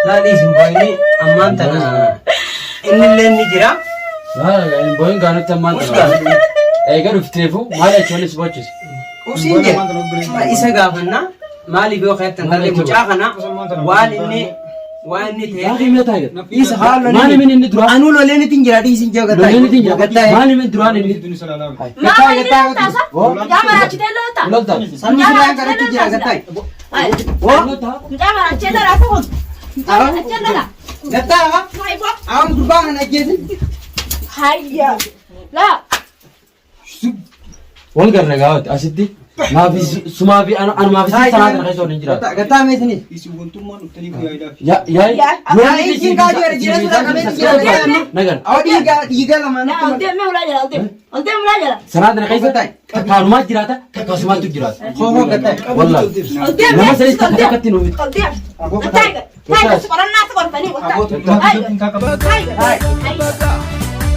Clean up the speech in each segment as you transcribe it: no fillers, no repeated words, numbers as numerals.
Laa dhiisi hin boo'ini ammaan tana innillee ni jira. Hin boo'in gaanutti ammaan tana. Eega dhufteefu maal jechuun si bochise. Usiin jedhe isa gaafanna maaliif yoo keettan talle mucaa kana waan inni waan inni ta'e. Yaa himee taa'e. Isa haa Maal himin inni duraan? Anuu loleen ittiin jira dhiisin jira gattaa. Loleen ittiin jira. Maal himin duraan inni? Gattaa gattaa gattaa. Mucaa maraachitee loota. Lolta. Sabni sirraan kadhatti jira gattaa. Mucaa maraachitee lola kun. Mucaa maraachitee lola. Gattaa haa. Awwan gurbaa kana ajjeesin. Hayya. Laa. Wal garra gaawwatti asitti maafi sumaa fi anumaa fi sanaa kana keessa waliin jiraatu. Gattaa meesini. Isin wantummaan dhuftanii guyyaa Ya yaa Yaa isin kaajuu erga jira suuraa qabee jira gattaa. Nagan Awwa dhiiga dhiiga lamaan. Laa ol deemee ulaa jala ol deem. Ol deem ulaa jala. sanaa kana keessa takkaanumaa jiraata takkaasumaatu jiraata. Hoo hoo gattaa. Wallaahi. Ol deem. Nama sanis takka takkatti nuuf. Ol deem. Taayiga. Taayiga si qorannaa si qortanii. Taayiga. Taayiga. Taayiga.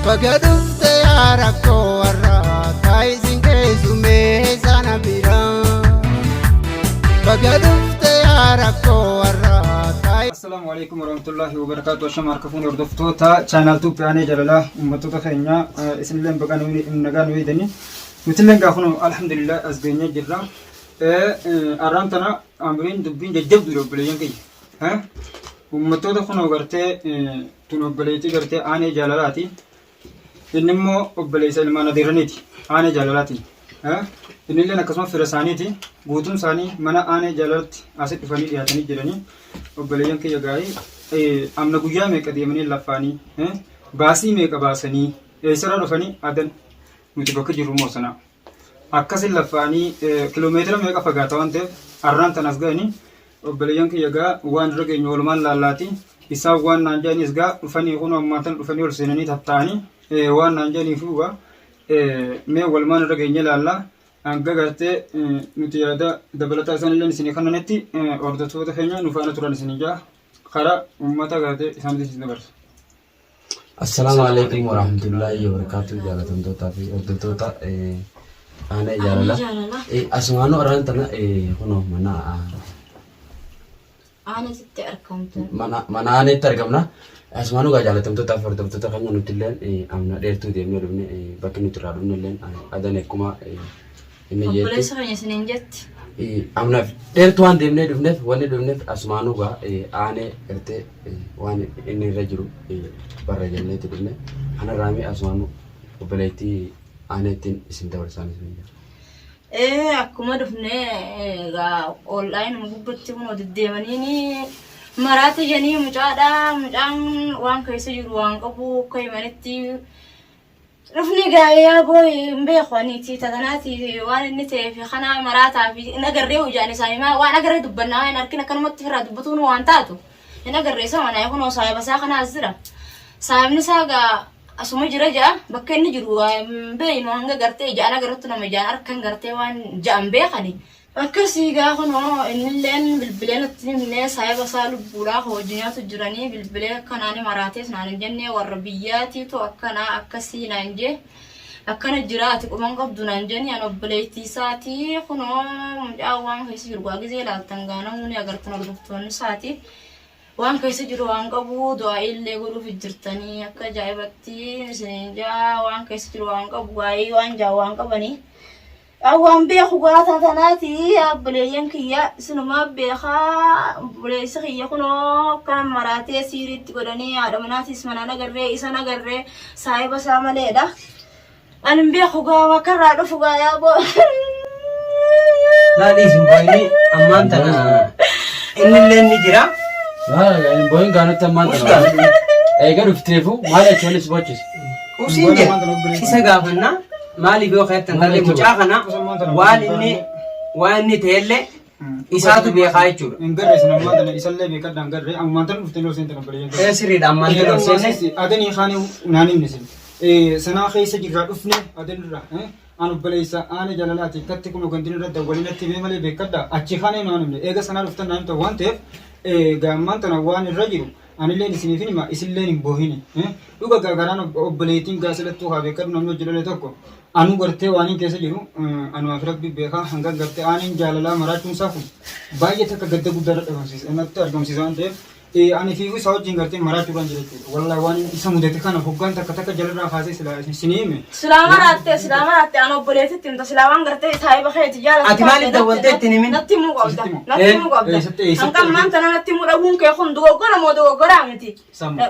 Baga dhufte yaa rakkoo warraa taayisin keessumee sana biraa. Baga dhufte yaa rakkoo warraa taayisin. Assalaamu alaikum warahmatullahi wabarakatuh. Ashama harka fuune hordoftoota chaanaal Tuuppii Aanee Jalalaa uummattoota keenya isinillee baga nagaa nu eegdanii. Nutillee gaafnu alhamdulillah as geenyee jirra. Arraan tana amriin dubbiin jajjabduudha obboleeyyan kiyya. Uummattoota kunoo gartee tun obboleettii gartee Aanee Jaalalaati. Inni immoo obboleessa ilmaan adeerraniiti. Aanee Jaalalaati. Innilleen akkasuma fira isaaniiti. Guutuun isaanii mana Aanee Jaalalatti asitti dhufanii dhiyaatanii jiranii. Obboleeyyan kiyya gaarii amna guyyaa meeqa deemanii laffaanii baasii meeqa baasanii eessarraa dhufanii adan nuti bakka jirru immoo sana. Akkasin laffaanii kiloomeetira meeqa fagaata waan ta'eef arraan tan as ga'anii obboleeyyan kiyya gaa waan irra geenyu walumaan laallaati. Isaan waan naan jedhanis gaa dhufanii kun ammaa tan dhufanii ol seenanii tatta'anii waan naan jedhaniif gaa mee walumaan irra geenye laallaa. Hanga gartee nuti yaada dabalataa isaan illee isinii kennanitti hordoftoota keenya nu faana turan isinii jaa karaa uummata gartee isaanitti isin dabarsa. Assalaamu alaikum warahmatullahi wabarakatuh jaalatamtootaa fi hordoftoota aanaa jaalala. Asumaanuu arraan tana kunoo mana Aanatitti argamtu. mana aaneetti argamna. Asumaanuu gaa jaalatamtootaa fi hordoftoota keenya nuti illeen amna dheertuu deemnee dhufne bakki nuti irraa dhufne illeen adan akkuma inni jeetti. Obboleessa keenya isiniin jetti. Amna dheertuu waan deemnee dhufneef wanni dhufneef asumaanuu gaa aanee gartee waan inni irra jiru barra jenneetti dhufne. Kanarraa mee asumaanuu obboleettii aaneettiin isin dabarsaan isin jira. Ee akkuma dhufne egaa online gubbatti kun deddeemaniini maraata janii mucaadha mucaan waan keessa jiru waan qabu akka himanitti dhufne gaa'ee boo hin beeku aniiti tatanaati waan inni ta'eef kana maraataa fi hin agarree hojaan isaanii maa waan agarree dubbannaa waan hin arkin akkanumatti irraa dubbatuun waan taatu hin agarree isa manaa kunoo saahiba isaa kana as jira saahibni isaa gaa Asuma jira ja'a bakka inni jiru hin beeynu hanga gartee ijaan agartu nama ijaan harkan gartee waan ja'an beekani. Akkasii gaa kunoo innilleen bilbilee natti himnee saahiba isaa lubbuudhaa ka wajji nyaatu jiranii bilbilee akkanaa ni maraatees naan hin jennee warra biyyaatiitu akkanaa akkasii naan jee akkana jira ati quban qabdu naan jeni an obboleettii isaatii kunoo mucaan waan keessa jiru gaa gizee laaltan gaa namuu ni agartan hordoftoonni isaatii. Waan keessa jiru waan qabu du'aa'ii illee godhuuf jirtanii akka ajaa'ibatti isiniin jaa waan keessa jiru waan qabu waa'ee waan jaa waan qabanii. Waan beeku gaata tanaati obboleeyyan kiyya isinumaa beekaa obboleessi kiyya kunoo akkana maraatee siiriitti godhanii haadha manaatis manaan agarree isan agarree saahiba isaa maleedha. Ani hin beeku gaa bakka irraa dhufu gaa yaa boo. Laa dhiisi hin boo'ini ammaan tana innillee ni jira. Hin boo'in gaanutti ammaan tana. Eega dhufteefu maal jechuun si bochise. Usiin jedhe isa gaafanna maaliif yoo keettan talle mucaa kana waan inni waan inni ta'ellee isaatu beekaa jechuudha. Hin garre isin ammaan tana isallee beekadha hin garre ammaan tana dhuftee loo seentan obboleeyyan. Ee sirriidha ammaan tana ol seenne. Adanii kaanii naan himne isin. Sanaa keessa jirraa dhufne adanirra an obboleessa aana jaalalaati katti kun gandin irra dawwalii natti himee malee beekadha achi kaanii naan himne eega sanaa dhuftan naan himtan waan ta'eef gaammaan tana waan irra jiru Anilleen isiniifin hima isilleen hin boohini. Dhuga gaa garaan obboleettiin gaa silattuu haa beekadhu namni hojii dhale tokko anuu gartee waaniin keessa jiru anumaaf rabbi beekaa hanga gartee aaniin jaalalaa maraachuun isaa kun baay'ee takka gadda guddaa irra dhabamsiisa natti argamsiisa waan ta'eef Ani fiifuu isaa wajjin gartee maraachuudhaan jira jechuudha. Wallahi waan isa mudate kana hoggaan takka takka jalarraa kaasee silaa isin hime. Silaa maraatte silaa maraatte an obboleetitti himta silaa waan gartee saahiba keeti jaalatu Ati maaliif dawwaltee itti hin himin? Natti himuu qabda. Sitti himu. Natti himuu qabda. Eessatti- eessatti Hanga ammaan tana natti himuu dhabuun kee kun dogoggora moo dogoggoraa miti? Samu.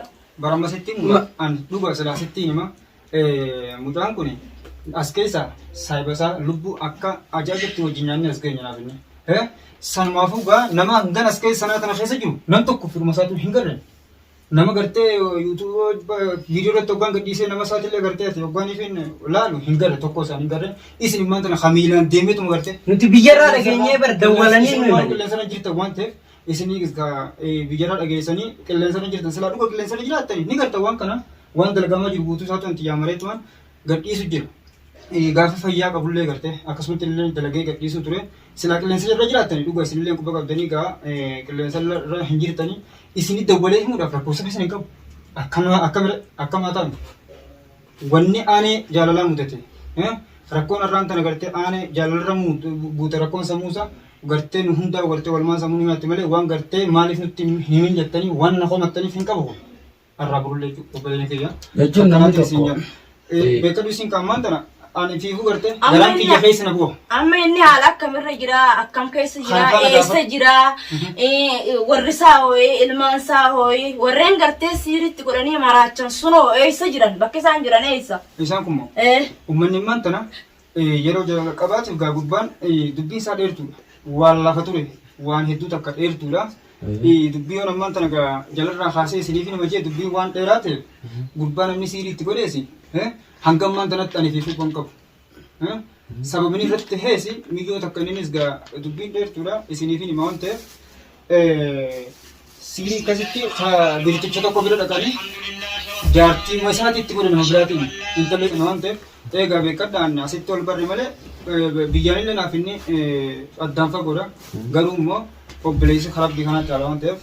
Barama sitti himu an dhuga silaa sitti hima. Mucaan kun as keessa saahiba isaa lubbuu akka ajaa'ibatti wajjin nyaanni as geenye naaf inni. Sanumaafuu gaa nama hangan as keessa sanaa tana keessa jiru nam tokko firuma isaatu hin garre. Nama gartee yuutuuba viidiyoo irratti hoggaan gadhiisee nama isaatillee gartee ati hoggaan ifin laalu hin garre tokko isaan hin garre. Isin immaan tana kamiilaan deemeetuma gartee. Nuti biyyarraa dhageenyee bar dawwalanii nu himan. Qilleensa irra jirtan waan ta'eef isinii biyyarraa dhageessanii qilleensa irra jirtan silaa dhuga qilleensa irra jiraattanii ni gartan waan kana waan dalagamaa jiru guutuu isaatu anti yaamareetumaan gadhiisu jira. Gaafa fayyaa qabullee gartee akkasumatti illee dalagee gadhiisuu ture silaa qilleensa irra jiraattanii dhuga isinillee quba qabdanii gaa qilleensa irra hin jirtanii isinii dawwalee himuudhaaf lakkoofsa keessan hin qabu. Akkama akkam akkamaa ta'an wanni aanee jaalalaa mudate rakkoon har'aan tana gartee aanee jaalalarra buute rakkoon sammuusaa gartee nu hundaa gartee walumaan sammuu ni nyaatti malee waan gartee maaliif nutti hin himin jettanii waan na komattaniif hin qabu. Arraa borullee jechuudha obboleeyyan kiyya. Jechuun namni Akkanatti isin tokko jedha. Beekadhu isin qaammaan tana ani fiifuu gartee Amma garaan kiyya inni- keessa na bu'a. Amma inni haala akkamirra jira, akkam keessa jira, Kan kana eessa gaafa- jira, warri isaa hooyi, ilmaan isaa hooyi, warreen gartee siiritti godhanii maraachan sunoo eessa jiran, bakki isaan jiran eessa? Isaan kun moo Eh, uummanni immaan tana yeroo jalqabaatiif gaa gubbaan dubbiin isaa dheertuudha. Waan lafa ture waan hedduu takka dheertuudha. Dubbii yoon ammaan tana gaa jalarraa kaasee isiniif nama jee dubbiin waan dheeraa ta'eef gurbaa namni siirii itti godheesi hanga ammaan tanatti ani fiifuu kan qabu. Sababni irratti heesi miyyoo takka inninis gaa dubbiin dheertuudha isiniif hima waan ta'eef siirii akkasitti birticha tokko bira dhaqanii jaartii isaati itti godhe nama biraatiin intalli sana waan ta'eef eegaa beekadhaan asitti ol barre malee biyyaan naaf inni addaan fagoodha garuu immoo obboleessi rabbii kanaa caala waan ta'eef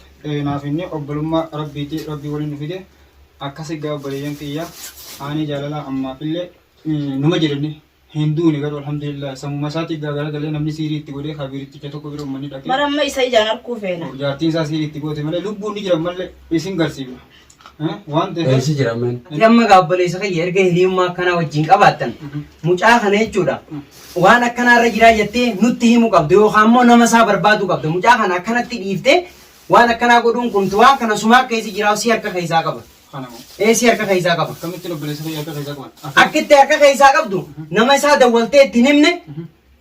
naaf inni obbolummaa rabbiiti rabbii waliin nu fide akkas egaa obboleeyyan kiyya aanee jaalalaa ammaafillee numa jedhani hin duune garuu alhamdulillah sammuma isaatti egaa garagalee namni siirii itti godhee kabiirticha tokko bira uummanni dhaqee bara amma isa ijaan arguu feena. jaartiin isaa siirii itti goote malee lubbuun ni jira malee isin garsiifna waan ta'eef Eessa jira ammeen? Ati amma gaa obboleessa kiyya erga hiriyummaa akkanaa wajjin qabaattan mucaa kana jechuudha waan akkanaa irra jiraa jettee nutti himuu qabda yookaan immoo nama isaa barbaaduu qabda mucaa kana akkanatti dhiiftee waan akkanaa godhuun kun waan kana sumaa keessa jiraa si harka keessaa qaba. kana moo Ee si harka keessaa qaba. akkamittiin obboleessa kiyya harka keessaa qaban Akka itti harka keessaa qabdu nama isaa dawwaltee itti hin himne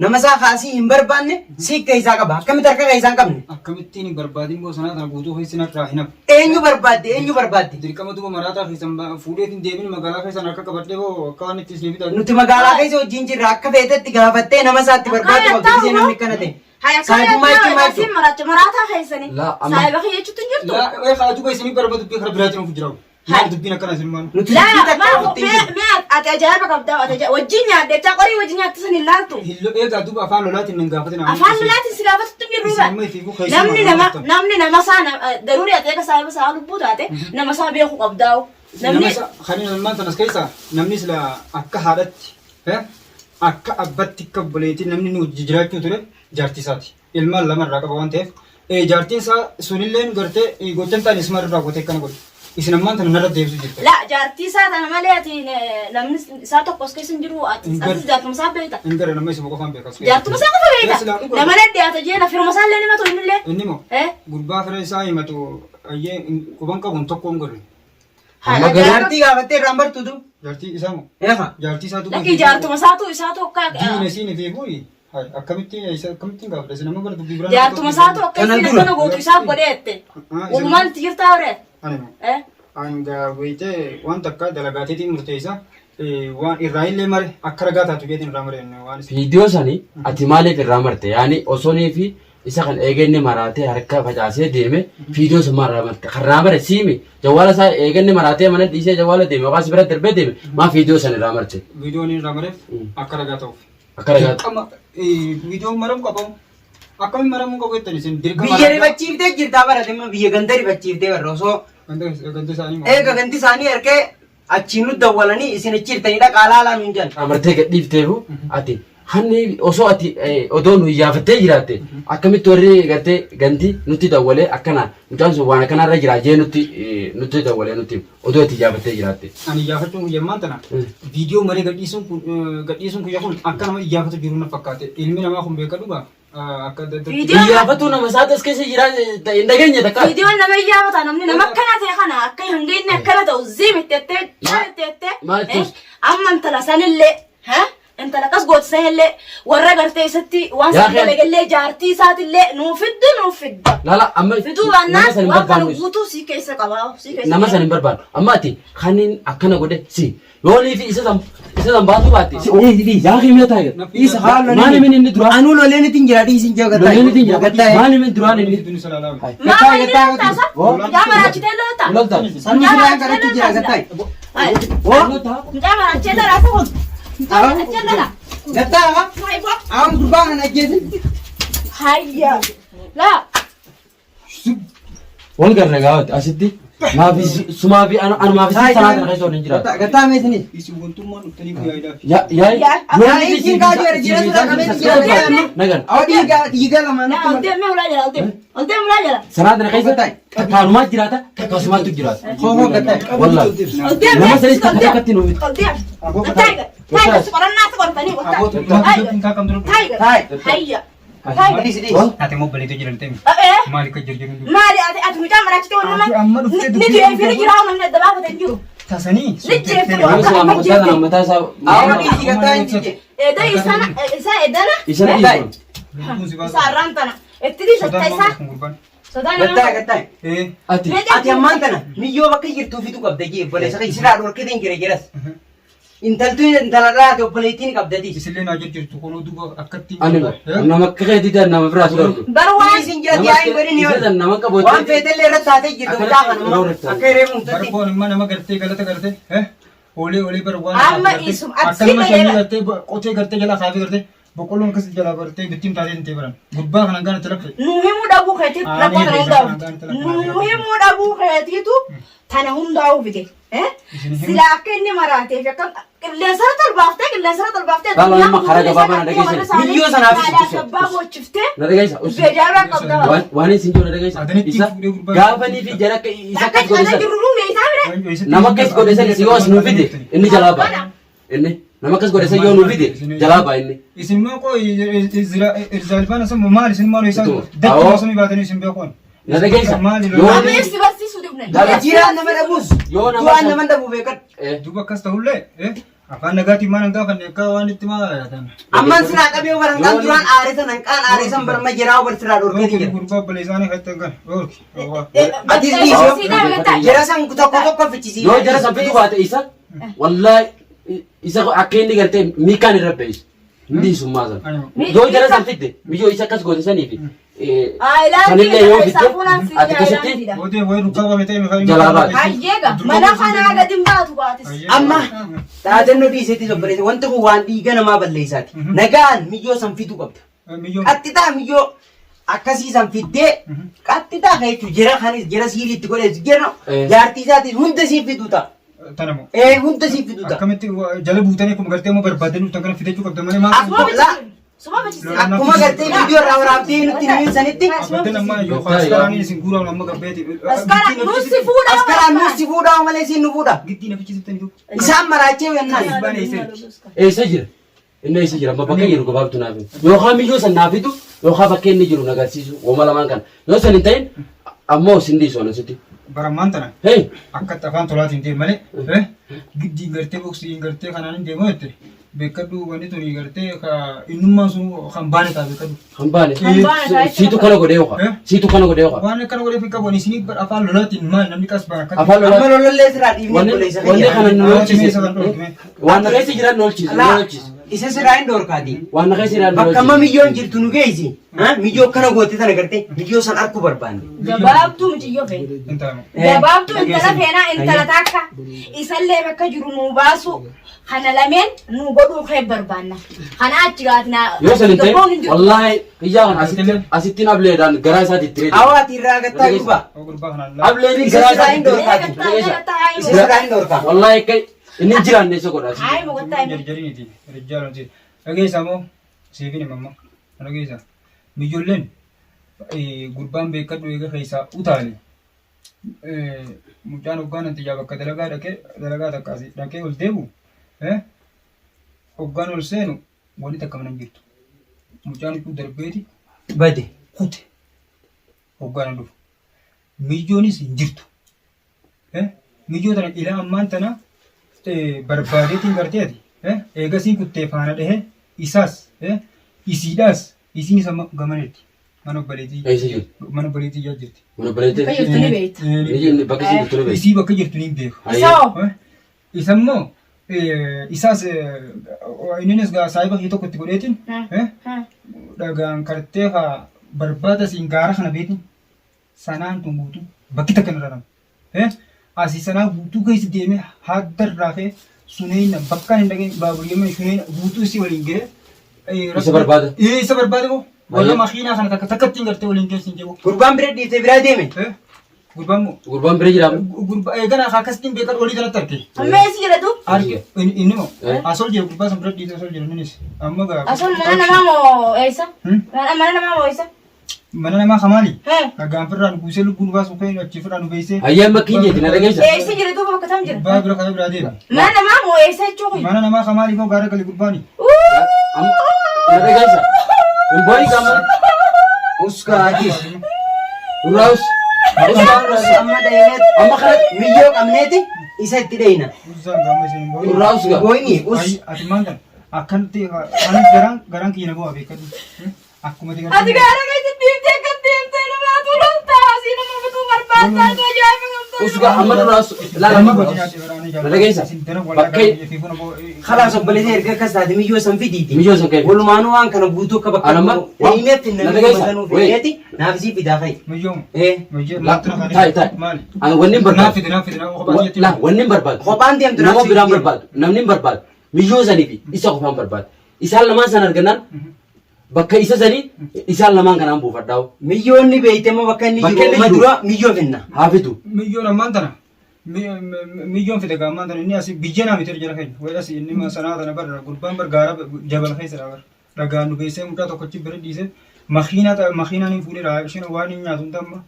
nama isaa kaasii hin barbaanne si keessaa qaba. Akkamitti harka keessaa hin qabne? Akkamittiin hin barbaadin bosonaa kana guutuu keessan irraa hin hafu. Eenyu barbaadde? Eenyu barbaadde? Dirqama duuba maraataa keessan fuudheetiin deebiin magaalaa keessan harka qabadhee boo akka waan itti isin fidan. Nuti magaalaa keessa wajjin jirra akka feetetti gaafattee nama isaatti barbaadu qabdu gisee namni akkana ta'e. Hay akka Saahibummaa jechuun maal jechuun maraacha maraataa keessanii. Laa, amma- Saahiba kiyya jechuutti hin jirtu. Laa ee haa duuba isinii barbaadu dubbii karaa biraatiin of jiraatu. Maal dubbiin akkana isin maal? Nuti Laa, dubbii takka maal ofitti hin mee jirru. mee ati ajaa'iba qabdaa ati ajaa'iba wajjin nyaadde jechaa qorii wajjin nyaatte san hin laaltu. Hilloo eegaa duuba afaan lolaatiin hin gaafatin. Afaan lolaatiin si gaafatutti hin jirru Isin amma ifiifuu keessumaa Namni nama gaafattan. namni nama isaa daruurii ati eega saahiba isaa lubbuu taate nama isaa beekuu qabdaa'u. Namni Namni kan ilmaan tanas keessa namni sila akka haadhatti akka abbatti akka obboleetti namni nu wajji jiraachuu ture jaartii isaati. Ilmaan lama irraa qaba waan ta'eef jaartiin isaa sunilleen gartee gochan ta'an isuma irraa gootee akkana godhe. Isin ammaan tana narra deebisuu jirta. La jaartii isaa tana malee ati namni isaa tokko as keessa hin jiru ati Hin galu. atis jaartuma isaa beekta. Hin gara nama isuma qofaan beekas. Jaartuma isaa qofa Ee, silaa beekta. dhugaa. Nama lee dhiyaata jee na firuma isaa illee himatu inni illee. Inni moo Eh? gurbaa fira isaa himatu ayyee quban qabuun tokko hin godhu. Amma garuu Jaartii gaafattee irraan bartuutu. Jaartii isaa moo Eefa. jaartii isaa duuba. Lakki jaartuma isaatu isaatu akka Diina isiin fi bu'i. Akkamittiin akkamittiin gaafadha isin amma bara dubbii biraa. jaartuma isaatu akka Kana isiin dura. akkana gootu isaa godheette. Walumaan itti jirtaa horee? Ani moo. Eh? Hanga wayitee waan takka dalagaateetiin murteessa. Waan irraa illee mare akka ragaa taatu jeetiin irraa mare waan isin. Viidiyoo sani ati maaliif irraa marte? Yaani osonii fi isa kan eegenne maraatee harka facaasee deeme viidiyoo san maal irraa marte? Kan irraa mare siimi jawwaala isaa eegenne maraatee mana dhiisee jawwaala deeme yookaan si bira darbee deeme maa viidiyoo san irraa marte? Viidiyoon irraa mareef akka ragaa ta'uuf. Akka ragaa Dirqama viidiyoon maramuu qabamu. Akkamiin maramuu qabu jettan isin dirqama. Biyya rifachiiftee jirtaa barate amma biyya ganda rifachiiftee barra osoo Ganda isaanii moo? eega gandi isaanii ergee achiin nu dawwalanii isin achi jirtanii dhaqaa laalaa nuun jedhan. Irraa martee gad dhiifteefu ati Hanni osoo ati odoo nu iyyaafattee jiraatte akkamitti warri gartee gandi nutti dawwalee akkana mucaan sun waan akkanarra jira jee nutti nutti dawwalee nutti hima. Odoo ati iyyaafattee jiraatte. Ani iyyaafachuun kiyya ammaan tana viidiyoo malee gadhiisuun kun gadhiisuun kiyya kun akka nama iyyaafatu jiru na fakkaate. Ilmi namaa kun beeka dhugaa akka adda addatti. Viidiyoo Iyyaafatuu nama isaatu as keessa jira hin dhageenye takka. Viidiyoon nama iyyaafata namni nama akkana ta'e kana akka hanga inni akkana ta'u ziim itti jettee caal itti jettee Maal jechuus? amma intala sanillee intala akkas goote sanillee warra gartee isatti waan Yaa san kee- dalagallee jaartii isaatillee nuu fiddu nuu fidda. Lala amma Fiduu nama baannaan san hin waan kana barbaannu. guutuu sii keessa qabaa sii keessa Nama san hin barbaannu. Amma ati kanin akkana godhe si yoonii fi isa san isa san baasuu baatte. Si yaa himee taa'e. Isa haa loleen. Maal himin inni duraa? Anuu loleen ittiin jira dhiisin jira gattaa. Loleen ittiin jira. Maal himin duraan inni? Fidduun isa laalaa. Maa Gattaa inni gattaa loltaasa? Oh. Mucaa maraachitee lolta? Lolta. Sanuu siraan kadhatti jira gattaa. Mucaa maraachitee lolta kun. Mucaa maraachitee lolta. Gattaa haa. Aan gurbaa kana ajjeesin. Hayya. Laa. Wal garra gaawwate asitti maafi sumaa fi anumaa fi sanaa kana keessa waliin jiraatu. Gattaa meesinis. Isin wantummaan dhuftanii guyyaa ilaafi. Ya yaa Yaa isin kaaju jira jira sura qabee jira gattaa. Nagan Awwa dhiiga dhiiga lama Laa natti ol deemee ulaa jala ol deemee. Ol deemee ulaa jala. sanaa kana keessa takkaanumaa jiraata takkaasumaatu jiraata. Hoo hoo gattaa. Wallah. Ol deemee. Nama sanis takka takkatti nuuf Ol deemee. Taayiga. Taayiga si qorannaa si qortanii. Taayiga. Taay. Hayya. Taayiga. Dhiisi dhiisi. Ati immoo obboleettoo jiran ta'e Eh. maal akka jirjiru hin Maali ati ati mucaa maraachitee waan Ati nama amma dhuftee ni dubbii du'ee fi ni jiraa namni adda baafate hin jiru. Tasanii Ni jeefte Nama silaa mataa kana mataa isaa Awwa dhiisi gattaa hin jije. Eda isana isa edana isa na dhiisu. isa arraan tana itti dhiisa isaa sodaan Gattaa nama. gattaa. Ati Ati ammaan tana miyyoo bakka jirtuu fituu qabda jee obboleessa kee silaa dhorkitee jira jiras. Intaltuun intala dhaate obboleettiin qabdati. Isillee naa jirjirtu kunuu duuba akkatti. ani nama akka keetii ta'an nama biraa tura argu. Bar waan Isin jira yaa hin godhin yoo. Isa nama qabu. Waan feetellee irratti taatee jirtu mucaa kana akka hiree mumtutti. Barboon immoo nama gartee galata gartee oolee oolee bara waan Amma isum ati akkanuma si shanii fayyada. gartee qotee gartee jala kaafee gartee boqqolloon akkas jala gartee bittiin taatee hin ta'e baran gubbaa kanan gaana itti laffe. Nu himuu dhabuu keetiif Ah, rakkoo ni kana beekna, hundaa'u. kana Nu himuu dhabuu keetiitu tana hundaa'uu fide. Sila akka inni maraateef akka qilleensarra tolbaaftee qilleensarra tolbaaftee Lala, amma karaa gabaabaa na dhageessise. Miyyoo sanaaf haadha abbaa boochiftee Na dhageessa. beejaarraa qabda. Waan isin jiru na dhageessa. Adanitti Isa fuudhee gurbaa- gaafanii fi jara akka isa Akka akkas godhe cala san. jirru nu beektaa bire. Nama akkas godhe san yoo as nu fide inni jalaa ba'a. Inni nama akkas godhe san yoo nu fide jalaa ba'a inni. Isin moo qoo irzaalbaan asuma maal isin maal isaan Utuma. dachee Awoo. osoo baatanii isin beekuun. Na dhageessa. Maali Yoo Amma ibsi barsiisuu dibne. Jiraan nama dhabuus. Yoo nama Du'aan san- nama dhabuu beekan. Duuba akkas ta'ullee afaan nagaatiin maal hin gaafanne akka waan itti maa yaatan. Ammaan silaa qabee waranqaan duraan aaree san hanqaan aaree san barma jiraa bar silaa dhorkee jira. Gurbaa obboleessaanii kan kan oolki. Atis dhiisi. Jara san tokko tokko fichisiisa. Yoo jara san fidu baate isa wallaahi isa akka inni gartee miikaan irra beesu. Hin dhiisummaa sana. Yoo jara san fidde miyyoo isa akkas goote sanii fi sanillee yoo fidde ati akkasitti Boodee wayii rukaa qabee ta'e mifaa Jalaa baate. Hayyeega mana kanaa gadi hin baatu baatis. Amma dhaadannoo dhiiseetis obboleessa wanti kun waan dhiiga namaa balleessaati. Nagaan miyyoo san fiduu qabda. Miyyoo Qaxxixaa miyyoo akkasii san fiddee qaxxixaa kan jechuun jara kanis jara siirii itti godhees jara jaartii isaatis hunda siin fiduu ta'a. tana moo. Ee hunda siin fiduu ta'a. Akkamitti jala buutanii akkuma gartee immoo barbaadanii dhuftan kana fidachuu qabda malee maal. Akkuma laa Suma bachisiisa. akkuma gartee viidiyoo irraa waraabdee nutti himin sanitti Abaddan amma yoo askaraanii isin guuraan amma gabbeeti. Askara nusi fuudhaa. askaraan nuus si fuudhaa malee siin nu fuudha. Giddii nafichisiftanii duuba. Isaan maraachee yennaan. Gurbaan eessa? Eessa jira? Inni eessa jira? Amma bakka jiru gabaabtu naaf himi. Yookaan miyyoo san naaf fidu yookaan bakka inni jiru na agarsiisu wama lamaan kana. Yoo san hin ta'in ammoo sin dhiisu ana sitti. Barammaan tana Hei akkatti afaan tolaatiin deemu malee giddiin gartee boksiin gartee kanaan hin deemu jette beekadhu wanni tuni gartee ka innummaan sun kan baane ta'a beekadhu. kan baane. Kan baane ta'a Siitu kana godhee yookaan siitu kana godhee yookaan. Waan akkana godheef hin qabu isinii bar afaan lolaatiin maal namni qas bara akkatti. Afaan Amma lolaa. lolollee siraa dhiifnee Wanni obboleessa wanni kiyya. kana nu lolchise. Kan dhorkime. Waan na keessa jiran nu lolchise. Nu Laa lolchise. isa siraa hin dhorkaati. Waan na keessa jiran nu Bakka amma lolchise. miyyoon jirtu nu geessi. Miyyoo akkana goote tana gartee miyyoo san arkuu barbaanne. Gabaabtuu mucayyoo feena. Hin taanu. Gabaabtuu intala feenaa intala takka isallee bakka jiru nuu baasu kana lameen nuu godhuu kee barbaanna. Kana achi gaatinaa. Yoo san hin ta'in wallaahi kiyyaa kana asitti asittiin ableedhaan garaa isaatti itti reedee. Hawaati irraa gattaa guba. Gurbaa kanaan laa. Ableedii Isa garaa siraa hin isaatti itti dhorkaati. Isa siraa hin dhorkaa. Wallaahi akka inni hin jiraanne isa godha. Hayi mogotaa himi. Jarjariniiti. Rijjaalonti. Dhageessa moo Siifin hima amma. Na dhageessa. Mijoolleen gurbaan beekadhu eega keessaa utaale. Mucaan hoggaan antiyyaa bakka dalagaa dhaqee dalagaa takka asii dhaqee ol deebi'u hoggaan ol seenu wanni takka mana hin jirtu. Mucaan huccuu darbeeti Bade. kute hoggaan dhufu. Miyyoonis hin jirtu. Miyyoo tana ilaa ammaan tana barbaadeetiin gartee ati eegasiin kuttee faana dhahee isaas isiidhaas isiinis amma gamaneetti. Mana obboleettii Eessa jirti? mana obboleettii ijaa jirti. Mana obboleettii Bakka jirtu ni beekta. Ni jirti bakka isheen jirtu ni beekta. Isii bakka jirtu ni beeku. Isaa hoo? Isa immoo isaas inninis gaa saahiba kee tokko itti godheetiin dhagaan kartee haa barbaada siin gaara kana beetin sanaan tun guutuu bakki takka hin raramu. Asii sanaa guutuu keessa deemee hadda irraa ka'ee suneyna bakka hin dhaqin baaburiyama suneyna guutuu isii waliin ga'ee. Isa barbaada. Isa barbaada moo warra makiinaa kana takka takka ittiin gartee waliin geessin jedhu. Gurbaan bira dhiisee biraa deeme. Gurbaan moo Gurbaan bira jira. Gurbaa eegana akkasittiin beekan olii kanatti arge. Amma eessi jira tu? Arge inni moo asol jira gurbaa san bira dhiisee asol jira innis amma gaa. Asol mana namaa moo eessa? Mana namaa moo eessa? Mana namaa kamaali? Hee. Dhagaan firraa nu buusee lubbuu nu baasuu kee achi firraa nu beeysee. Hayyee amma kiin jeeti na dhageessa. Eessa jira duuba bakka tam jira? Gurbaa bira ka'ee biraa deema. Mana namaa moo eessa jechuu kun? Mana namaa kamaali koo gaara gali gurbaani. Amma na dhageessa. Hin booyi gaama. Uskaatis. Nurraa us. Us Amma dhayneet. Amma kana Miyyoo qabneeti isa itti dhayna. Uzzaan gaama isin hin booyin. nurraa us gaa. Booyni us. Ay, Ati maal kan akkanatti anis garaan garaan kiyya na bu'aa beekadhu. Akkuma ati Ati gaara keessa deemtee akka deemtee namaa tulolta asii nama bituu barbaaddaa tu ajaa'iba qabda. Us gaa amma nurraa us. Laala Amma amma gochi nurraa us. nyaate baraanii Na dhageessa. Bakkee Khalaas obboleessa erga akkas taate miyyoo san fidiiti. Miyyoo san kee. Walumaanuu waan kana guutuu akka bakka Anamma- dhayneetti Na namni dhageessa. masanuu Wee. fedheeti naaf isii fidaa fa'i. Miyyoo. Eh. Miyyoo. Taa'i taa'i. Maali? Ani wanni hin Naaf barbaadu. fide naaf fide naaf kophaa jetti. La wanni hin barbaadu. Kophaan deemtu Nama naaf biraan deemtu. barbaadu. Namni hin barbaadu. Miyyoo sanii fi isa qofaan barbaadu. Isaan lamaan san argannaan Bakka isa sanii isaan lamaan kanaan buufadhaa'u. Miyyoonni beeyte immoo bakka inni Bakka jiru inni amma jiru. dura miyyoo finna. Haa fidu. Miyyoon ammaan tana miyyoon fide gaa ammaan tana inni asii biyya naa miti jara keenya wayi asii inni sanaa tana bar gurbaan bar gaara jabal keessa dha bar dhagaan nu geessee mucaa tokkochi bira dhiise makiinaa makiinaan hin fuudhee dha isheen waan hin nyaatu hunda amma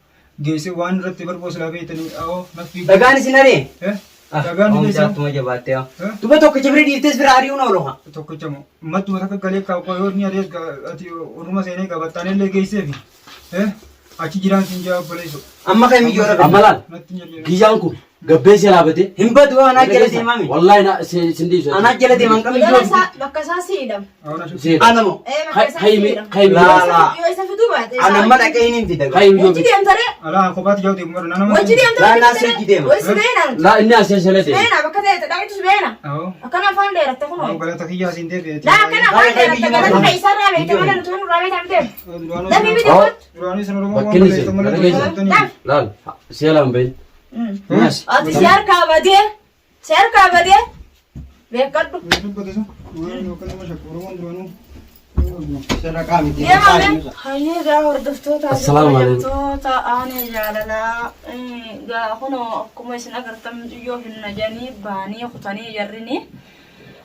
geessee waan irratti barboo silaa beektanii awoo naffi Dhagaan isin aree? Eh? Dhagaan Ah, geessee jaartuma jabaattee haa. Eh? Duba tokkicha bira dhiiftes bira ari'uun oolu haa. Tokkicha moo mattuma takka galee kaa'u yoo inni adees ati orma seenee qabattaanillee geesseefi eh achi jiraan siin jaa obboleessu Amma kan miyyoo Amma dhabe. laal natti hin jedhu. giyyaan kun gabbee si laabatee. Hin badu anaa jala deemami. Wallaahi na sin dhiisu. Anaa jala deeman qabu Gara miyyoo. isaa bakka isaa si hidhama. Seera. Ana moo. Ee bakka isaa si Haymi hidhama. haymi Laa laa. Yoo isa fiduu baate. Ana amma dhaqee hin fida. haymi yoo Wajji deemta ree? Alaa kophaatti jaawte umaru nama. Wajji deemta Laa, wajji laa, deemta si ree? deema. Wai si beena. laa inni asii asii deema. Beena bakka ta'e dhaqitu si beena. Awoo. Akkana afaan dheeratte kunoo. Awoo galata kiyyaa siin deebi'e. Laa akkana afaan Laa, dheeratte laa, galata laa. kee isarraa beekte malee nuti nurraa beekta miti. Dafii bidi Awoo. kottu. Duraanii sun Oromoo Bakki waan inni balleessan seenu, malee dhageessa. tolfatanii. Laal seelaan bahin. Naas. Ati si harkaa badee si harkaa badee beekadhu. Dubbate sun waan yookaan nama shakku Oromoon duraanuu. Sadaqaa miti. Deemame. Hayyee gaa hordoftoota Assalaamu alaikum. hordoftoota aanee jaalalaa gaa kunoo akkuma isin agartan mucayyoo finna jedhanii baanii kutanii jarrini.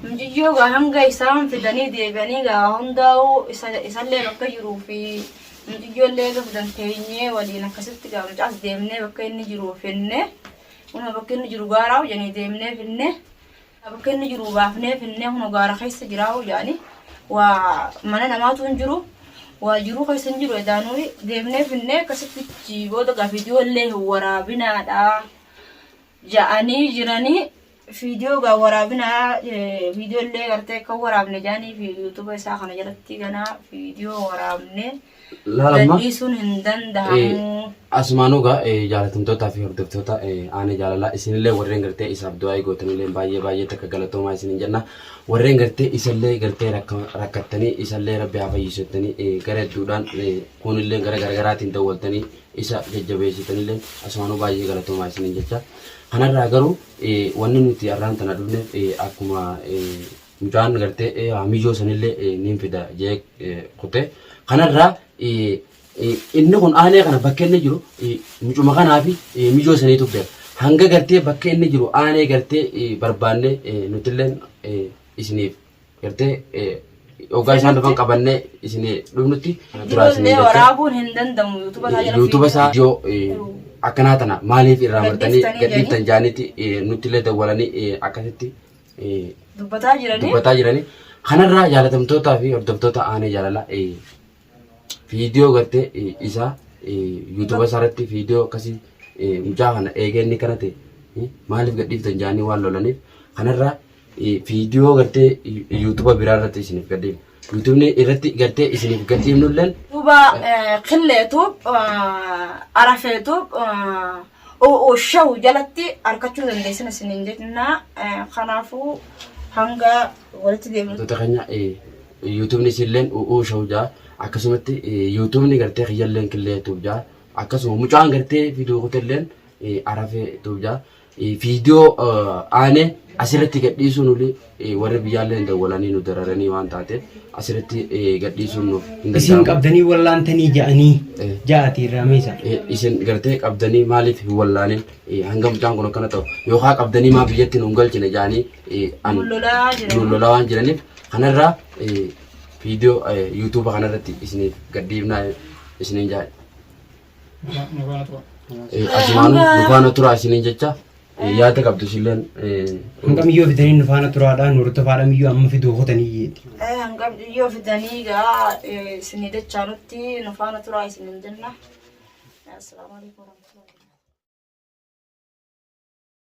Mucayyoo gaa hanga isaan fidanii deebi'anii gaa hundaa'uu isallee bakka jiruu fi mucayyoollee eega fidan teenyee waliin akkasitti gaa mucaas deemnee bakka inni jiru finne. Kunoo bakka inni jiru gaaraa jedhanii deemnee finne. Bakka inni jiru baafnee finnee kunoo gaara keessa jiraa jedhanii waa mana namaatu hin jiru. Waa jiruu keessa hin jiru edaanuu deemnee finnee akkasitti booda gaa viidiyoo illee hin waraabinaadha ja'anii jiranii viidiyoo gaa waraabinaa viidiyoo illee gartee akka waraabne ja'anii fi yuutuuba isaa kana jalatti ganaa viidiyoo waraabne Laal amma. gadhiisuun hin danda'amu. Asumaanuu gaa jaalatamtootaa fi hordoftoota aanee jaalalaa isinillee warreen gartee isaaf du'aa gootanillee baay'ee baay'ee takka galatoomaa isinin jenna. Warreen gartee isallee gartee rakkattanii isallee rabbi haa fayyisu jettanii gara hedduudhaan kunillee gara garaagaraatiin dawwaltanii isa jajjabeessitanillee asumaanuu baay'ee galatoomaa isinin jecha. Kanarraa garuu wanni nuti har'aan tana dhufneef akkuma mucaan gartee miyyoo sanillee niin fida jee kute. Kanarraa inni kun aanee kana bakka inni jiru mucuma kanaa fi miyyoo saniitu beeka. Hanga gartee bakka inni jiru aanee gartee barbaanne nutilleen isiniif gartee Hoggaa isaan dhufan qabannee isin dhufnutti turaa isin Ijoollee jecha. waraabuun hin danda'amu yuutuuba isaa jala Yuutuuba isaa yoo akkanaa tana maaliif irraa martanii Gadhiiftanii gadhiiftan jaanitti nutti illee dawwalanii akkasitti dubbataa jiranii. dubbataa jiranii. Kanarraa jaalatamtootaa fi hordoftoota aanee jaalalaa viidiyoo gartee isaa yuutuuba isaa irratti viidiyoo akkasii mucaa kana eegee inni kana ta'e maaliif gadhiiftan jaanii waan lolaniif kanarraa viidiyoo gartee yuutuuba biraa irratti isiniif gadhiifna. Yuutuubni irratti gartee isiniif gadhiifnulleen Duuba qilleetuuf arafeetuuf shawu jalatti harkachuu dandeessan isiniin jenna. Kanaafuu hanga walitti deemnu. Wantoota keenya yuutuubni isilleen u'uu shawu jaa akkasumatti yuutuubni gartee kiyyalleen killee tuub jaa akkasuma mucaan gartee fiduu kutelleen arafee tuub jaa Viidiyoo aanee asirratti gadhiisuun olii warri biyyaallee hin dawwalanii nu dararanii waan taateef asirratti gadhiisuun nuuf hin Isin danda'amu. qabdanii wallaantanii ja'anii ja'ati irraa meesa. Isin gartee qabdanii maaliif hin wallaanin hanga mucaan kun akkana ta'u yookaan qabdanii maa biyyatti nu hin galchine ja'anii an Nuun lolaa jiran. nuun lolaa waan jiraniif kanarraa viidiyoo yuutuuba kanarratti isiniif gadhiifnaa isiniin ja'a. Asumaanuu nu faana turaa isiniin jecha yaada qabdu isilleen. Hangam iyyoo fidanii nu faana turaadhaa nu hordofaadha miyyoo amma fiduu kotanii jeeti. Hangam iyyoo fidanii gaa isinii dachaanutti nu faana turaa isiniin jenna. Assalaamu alaikum warahmatullahi.